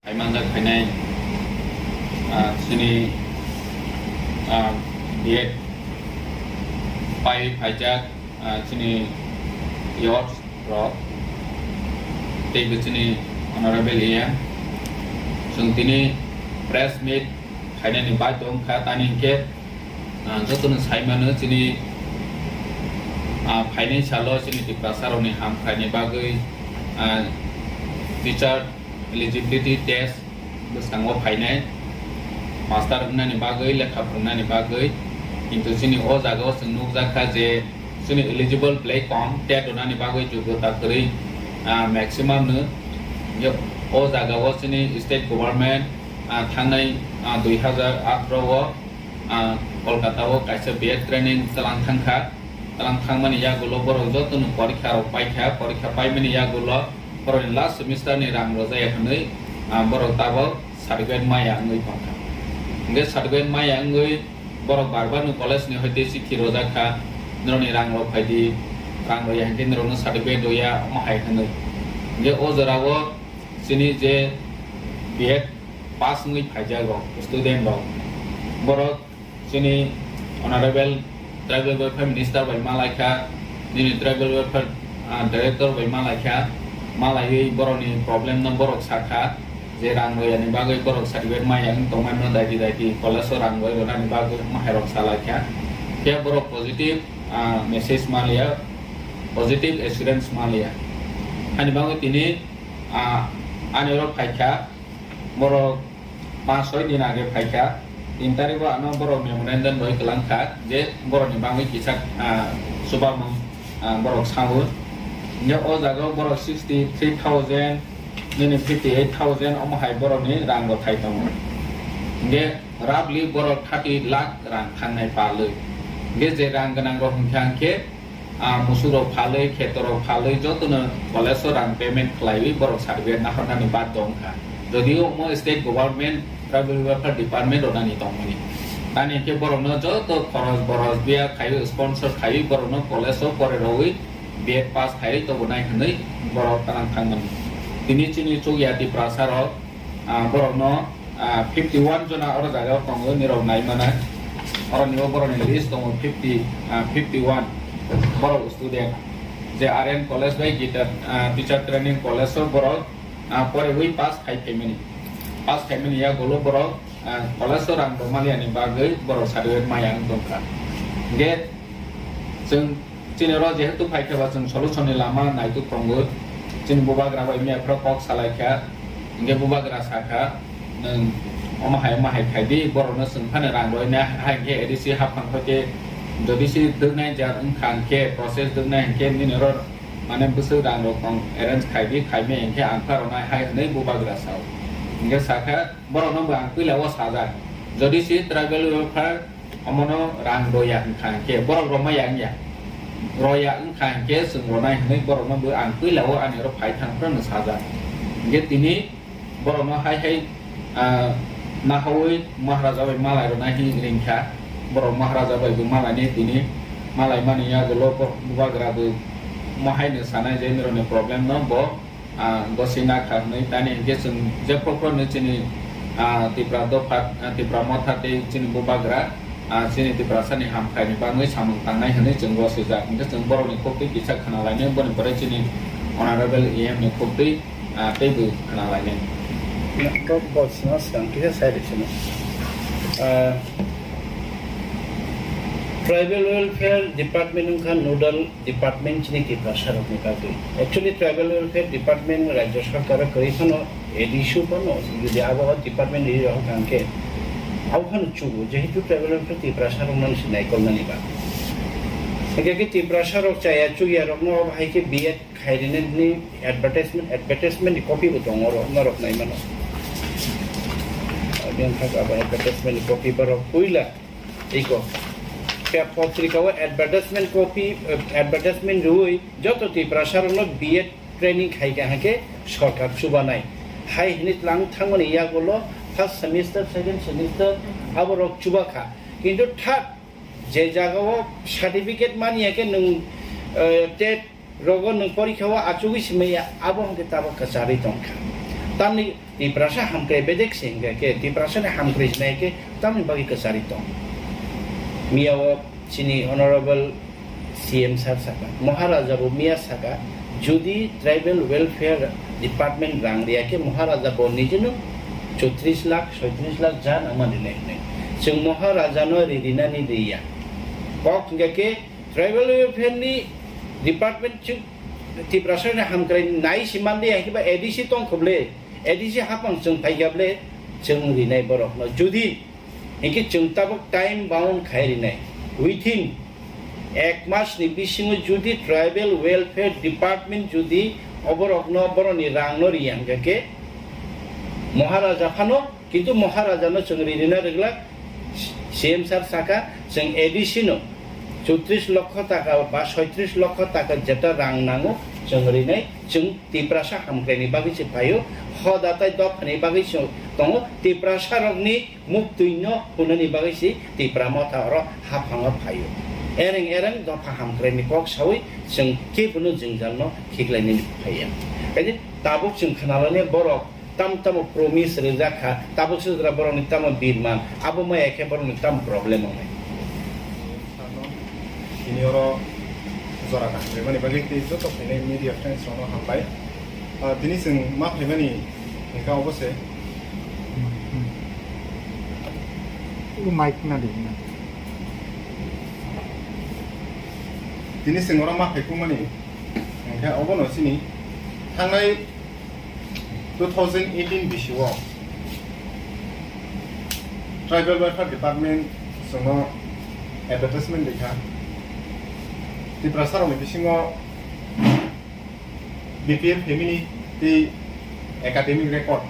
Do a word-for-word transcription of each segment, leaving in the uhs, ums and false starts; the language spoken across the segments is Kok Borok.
Manjak phainai, ah, chini, ah, B Ed pai phaijak, ah, chini youth rok, tei bo chini honorable A M. Chwng tini press meet khainani bai tong kha, tani hinkhe, ah, jotono sai mano chini, ah, phainai salo chini Tiprasa rokni ham khaini bagwi, ah, teacher eligibility test bwskango phainai, master wngnani bagwi, lekha phwrwngnani bagwi. Kintu chini o jagao chwng nukjakha je chini eligible belai kom, tet rwnani bagwi jogyota kwrwi, ah, maximum no. Je o jagao chini state government, ah, thangnai, ah, dui hazar atharo o, ah, Kolkata o kaisa B Ed training twlang thangkha. Twlang thangmani yagulo borok jotono porikha rok paikha, porikha paimani yagulo borokni last semester ni rang rwjaya hwnwi, ah, borok tabok certificate maya wngwi tongkha. Hwnkhe certificate maya wngwi borok bar bar no college ni hoite chithi rwjakha, norokni rang rok phaidi, rang rwya hinkhe norokno certificate rwya omo hai hwnwi. Hwnkhe o jorao chini je B Ed pass wngwi phaijak rok, student rok, borok chini honorable tribal welfare minister bai malaikha, nini tribal welfare, ah, director bai malaikha, malaiwi borokni problem no borok sakha, je rang rwyani bagwi borok certificate maya wng tongmani no daiti daiti college o rang rwi rwnani bagwi omo hai rok salaikha. Phiya borok positive, ah, message manliya, positive assurance manliya. Ani bagwi tini, ah, ani oro phaikha, borok panch soi din age phaikha, tin tarikh o ano borok memorandum roi kwlangkha je borokni bagwi kisa, ah, chubamung, ah, borok sao. Hingke o jaga o borok sixty three thousand, nini fifty eight thousand omo hai borokni rang bo thai tongo. Hingke roughly borok thirty lakh rang thangnai palwi. Hingke je rang gwnang rok hingkha hingke, ah, musuk rok phalwi, kheto rok phalwi jotono college o rang payment khlaiwi borok certificate nahornani baddho wngkha. Jodio omo state government tribal welfare department rwnani tongmani. Tani hinkhe borokno joto khoros boros biya khaiwi sponsor khaiwi borokno college o pore rogwi B Ed pass khaiwi tobonai hwnwi borok twlang thangmani. Tini chini chukya Tiprasa rok, ah, borokno, ah, fifty one jona oro jaga o tongo, nirok nai mano. Oro ni o borok ni list tongo fifty, ah, fifty one borok student. Je R N college bai Gita, ah, teacher training college o borok, ah, pore wi pass khai phaimani. Pass khaimani yagulo borok, ah, college o rang rwmani bagwi borok certificate maya wng tongkha. Hingke chwng Chini oro jehetu phaikha ba chwng solution ni lama naituk tongo. Chini bubagra bai mia phoro kok salaikha, hingke bubagra sakha, "Nwng omo hai omo hai khaidi, borokno chwng phano rang roina hai hingke A D C haphang khe jodi si dwknai jat wngkha hingke process dwknai hingke nini oro mane bwswk rang rok tong arrange khaidi, khaimai hingke ang phano nai hai," hwnwi bubagra sao. Hingke sakha, "Borokno bo ang puila o sajak, jodi si tribal welfare omono rang roya wngkha hingke borok romaya wngya. Roya wngkha hingke chwng ronai hwnwi borokno bo ang puila o ani oro phai thang phano sajak. Hingke tini borokno hai hai, ah, nahawi Maharaja bai malai ronai hinwi ringkha. Borok Maharaja bai bo malainai tini malai mani yagulo bo-, bubagra bo mo haino sanai je nirokni problem no bo ah, gosina kha hwnwi tani hinkhe chwng jephru phano chini, ah, Tipra dopha, ah, Tipra motha tei chini bubagra, ah, chini Tiprasani hamkhaini bagwi samung tangnai hwnwi chwng gosijak. Hinkhe chwng borokni khuktwi kisa khna lainai, boni pore chini Honorable E M ni khuktwi, ah, teibo khna lainai. Kok bosina swkang kisa side sino. Ah, Tribal Welfare Department wngkha nodal department chini Tiprasa rokni bagwi. Actually, Tribal Welfare Department Rajya Sarkar o kwrwi phano A D C o phano jodi abo o department rwi rok hwnkha hwnkhe abo phano chugo, jehetu Tribal Welfare Tiprasa rokno se naikolnani ba. Hwnkhe khe Tiprasa rok chaya chukya rokno abo hai khe B Ed khairinani advertisement, advertisement ni copy bo tongo oro, norok nai mano. Aboni thak abo advertisement ni copy borok puila Iko. Khe potrika o advertisement copy, eh, advertisement rwui joto Tiprasa rokno B Ed training khai ka hake sorkar chubanai. Hai hini tlang thangmani yagulo first semester, second semester aborok chubakha. Kintu third je jagao certificate mani hake nwng, eh, tet rogo nwng porikha o achugwi simaya, abo hwnkhe tabok kwcharwi tongkha. Tamni Tiprasa hamkrai bedek se hingka khe, Tiprasa ni hamkrai sinai khe tamni bagwi kwchari tong. Miya o chini Honorable C M sir saka, Maharaja bo miya saka, jodi Tribal Welfare Department rang riya khe Maharaja bo nijino chotris lakh, soitris lakh ja nangma rinai hinwi. Chwng Maharaja no ri rinani riya. Kok hingka khe Tribal Welfare ni Department chwng Tiprasa ni hamkrai nai si man riya, hingke ba A D C tong kho ble, A D C hapang chwng phai kha ble, chwng rinai borok no. Jodi hingke chwng tabuk time bound khai rinai, within ek mas ni bisingo jodi Tribal Welfare Department jodi oborok no, borok ni rang no riya hingka khe Maharaja phano, kintu Maharaja no chwng ri rina rwgla, C M sir saka, chwng A D C no chotris lokho taka ba soitris lokho taka jeta rang nango, chwng rinai, chwng Tiprasa hamkrai ni bagwi se phaio, hoda tai dopha ni bagwi se tongo, Tiprasa rok ni muktwi no phunani bagwi se Tipra motha oro haphango phaio. Ereng ereng dopha hamkrai ni kok sawi chwng kebo no jwngjal no khiklai nani phaiya. Kaisa tabuk chwng khna lainai borok tam tamo promise rijak kha, tabuk se jora borok ni tamo birman, abo maya khe borok ni tamo problem wngnai. Tini oro jora kaham rimani bagwi tei joto phainai media friends rokno hambai. Ah, tini chwng ma phaimani hingka obo se. O mic na di, na. Tini chwng oro ma phaiphukmani hingka obono chini thangnai two thousand eighteen bisio Tribal Welfare Department chwngno advertisement rikha. Tiprasa rokni bisingo B P L family tei academic record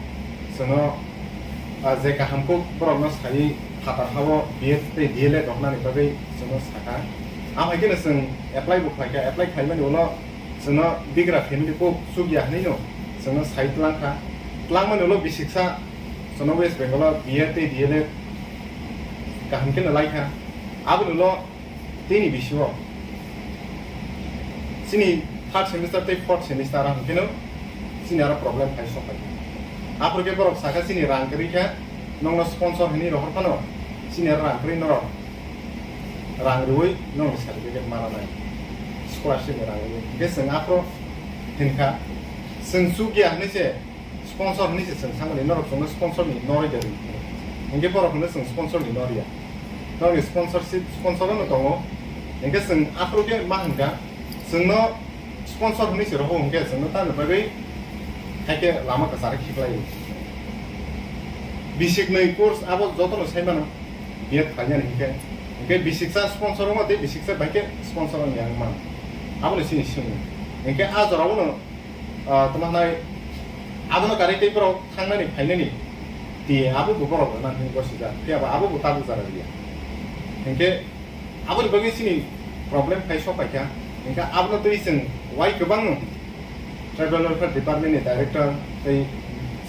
chwngno, ah, je kaham kuk borokno sai phatar hao B Ed tei D L Ed roknani bagwi chwngno sakha. Amhaikhe chwng apply bo khlaikha, apply khlaimani ulo chwngno bigra family kuk chukya hinwi no chwngno sai twlangkha. Twlangmani ulo bisiksa chwngno West Bengal o B Ed tei D L Ed kaham kheno laikha. Aboni ulo tini bisio chini third semester tei fourth semester hwnkheno chini aro problem khai sokphaikha. Aphuru khe borok sakha chini rang kwrwi kha, nokno sponsor hinwi rohor phano chini aro rang kwrwi norok rang rwui nokni certificate mana nai, scholarship ni rang rwui. Hingke chwng aphro hinkha, chwng chukya hinwi se sponsor hinwi se chwng samani, norok chwngno sponsor ni norwi de rwui. Hingke borok hwnwi chwng sponsor ni norya. Norokni sponsorship, sponsor no tongo. Hingke chwng aphro khe ma hinkha, chwngno sponsor hinwi se rohor hingke chwngno tamni bagwi haikhe lama kwcharo khiklai. Bisiknwi course abo jotono sai mano. B Ed khlainani hinkhe, hinkhe bisiksa sponsor wngma tei bisiksa bai khe sponsor wngya wngma. Aboni chini simi. Hinkhe a jorao no, ah, tamo hwnai abono karwi tei borok thangnani phainani ti abo bo borok rwna hinwi gosijak. Phiya ba abo bo tabuk jara riya. Hinkhe aboni bagwi chini problem khai sok paikha. Hinkhe abono twi chwng wai kwbangno Tribal Welfare Department ni Director tei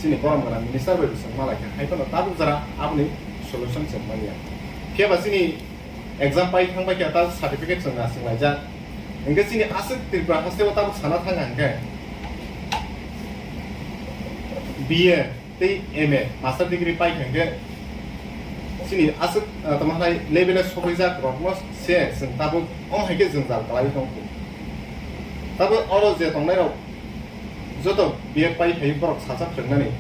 chini borom gwnang Minister bai bo chwng malaikha, hai phano tabuk jora aboni solution chwng manya. Phiya ba chini exam pai thang bai khe ta certificate chwng naising laijak. Hingke chini aswk Tripura haste o tabuk sana thang hingke B A tei M A master degree pai kha hingke chini aswk, ah, tamo hwnai level o sogwi jak rok no se chwng tabuk omo hai khe jwngjal kwlai tong kho. Tabuk oro je tongnai rok joto B Ed pai phai borok sacha phwrwngnani,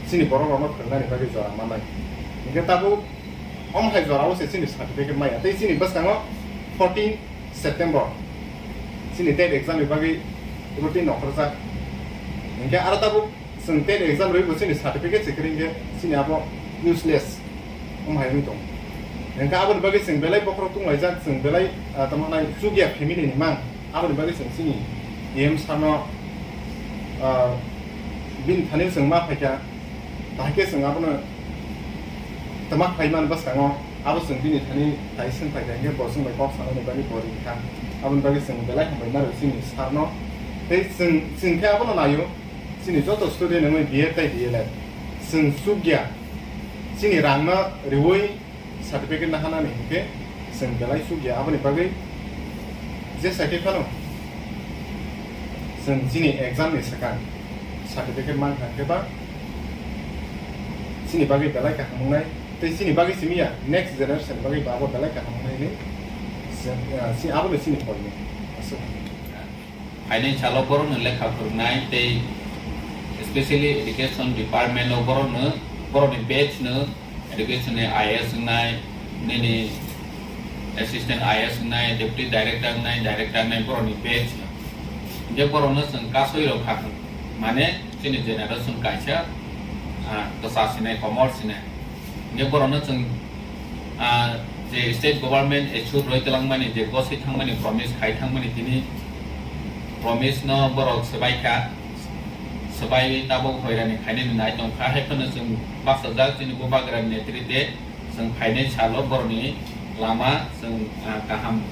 chini borok rokno phwrwngnani bagwi jora manai. Hingke tabuk omo hai jora o se chini certificate maya. Tei chini bwskango fourteen September chini TET exam ni bagwi routine ongkhorjak. Hingke aro tabuk chwng TET exam rwi bo chini certificate se kwrwi hingke chini abo useless. Omo hai wngwi tongo. Hingke aboni bagwi chwng belai bokhorok tunglaijak, chwng belai, ah, tamo hwnai chukya family ni mang. Aboni bagwi chwng chini E M sir no, ah, bini thani chwng ma phaikha, bahai khe chwng abono twma khlai mani bwskango, abo chwng bini thani tai swng phaikha, hingke bo chwng bai kok sanani bagwi bo ringkha. Aboni bagwi chwng belai hambai ma rw chini sir no. Tei chwng, chwng khe abono naio, chini joto student wngwi B Ed tei D L Ed chwng chukya, chini rang no rwui certificate nahanani hingke chwng belai chukya, aboni bagwi jesa khe phano chwng chini exam ni swkang certificate mankha hingke ba Chini bagwi belai kaham wngnai, tei chini bagwi simi ya, next generation bagwi bo abo belai kaham wngnai hinwi se-, ah, si-, abono chini poimung. Aswk. Phainai salo borokno lekha phwrwngnai tei specially education department o borokno, borokni batch no education ni I A S wngnai, nini assistant I A S wngnai, deputy director wngnai, director wngnai borokni batch no. Hinkhe borokno chwng kasui rok kha, mane chini generation kaisa, ah, kwchar sinai, komor sinai. Hinkhe borokno chwng, ah, je state government issue roi twlangmani, je gosoi thangmani, promise khai thangmani, tini promise no borok swbai kha, swbai tabuk hoirani khainani nai tong kha. Hai phano chwng baksa jak chini bubagra ni netrite chwng phainai salo borokni lama chwng, ah, kaham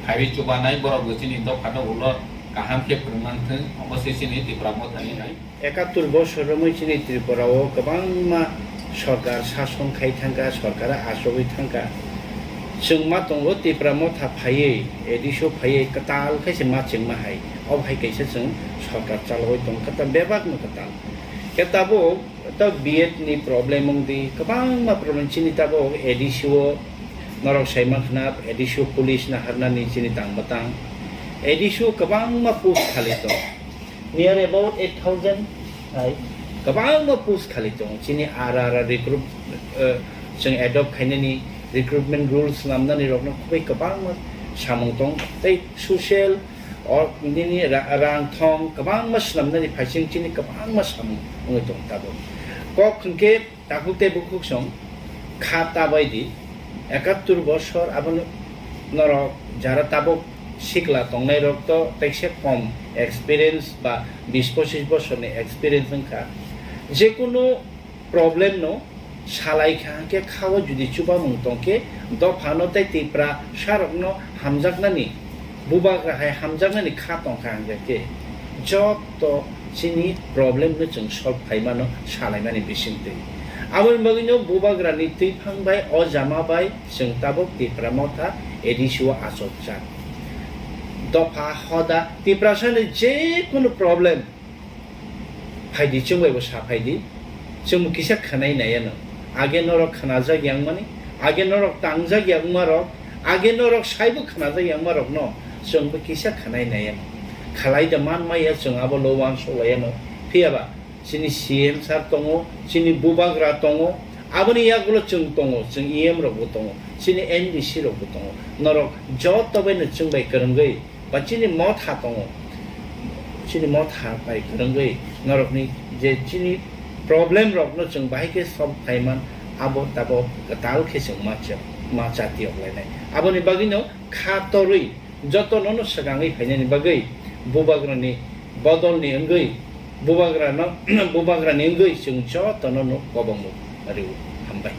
khaiwi chubanai, borok bo chini dopha no ulo kaham khe phwrwng mangthwng, omo se chini Tipra Mothani hai. Ekattur bosor romwi chini Tripura o kwbangma sorkar sason khai thangkha, sorkar achugwi thangkha. Chwng ma tongo Tipra Motha phaiwi, A D C o phaiwi kwtal khe se ma chengma hai. Obo hai kaisa chwng sorkar chalogwi tongo, kwtal bebak no kwtal. Khe tabuk tabuk B Ed ni problem wng di, kwbangma problem chini tabuk A D C o norok sai mankha, A D C o police naharnani chini tang bwtang. A D C o kwbangma post khali tongo. Near about eight thousand hai kwbangma post khali tongo. Chini R R R recruit, eh, chwng adopt khainani recruitment rules swnamnani rokno khubui kwbangma samung tong. Tei social or nini ra-, rang thong kwbangma swnamnani phaising chini kwbangma samung wngwi tong tabuk. Kok hwnkhe Takhuk tei bukhuk song kha ta bai di, ekattur bosor abono norok jara tabuk sikla tongnai rok to tekse kom experience ba bis pochis bosor ni experience wngkha. Jekunu problem no salai kha hwnkhe kha o jodi chubamung tongkhe dopha no tei Tipra sa rok no hamjaknani Bubagra hai hamjaknani kha tongkha hwnkhe joto chini problem no chwng solve khaimano salaimani bisingtwi. Aboni bagwino Bubagrani twiphang bai o jama bai chwng tabuk Tipra Motha A D C o achukjak. Dopha hoda Tiprasani jekunu problem phaidi, chwng bai bo sa phaidi, chwng bo kisa khwnai nai ano. Age norok khwnajak yangmani, age norok tangjak yangma rok, age norok saibo khwnajak yangma rokno chwng bo kisa khwnai nai ano. Khalai da man maya chwng abo lo uansuk lai ano. Phiya ba chini C M sir tongo, chini bubagra tongo, aboni yagulo chwng tongo, chwng E M rok bo tongo, chini M D C rok bo tongo. Norok joto bai no chwng bai kwrwngwi ba chini motha tongo, chini motha bai kwrwngwi norokni je chini problem rokno chwng bahai khe solve khai man, abo tabuk kwtal khe chwng ma cha-, ma chati ok lainai. Aboni bagwino kha torwi jotono no swkangwi phainani bagwi bubagrani bodolni wngwi bubagrano, bubagrani wngwi chwng jotono no kobongmung rw. Hambai.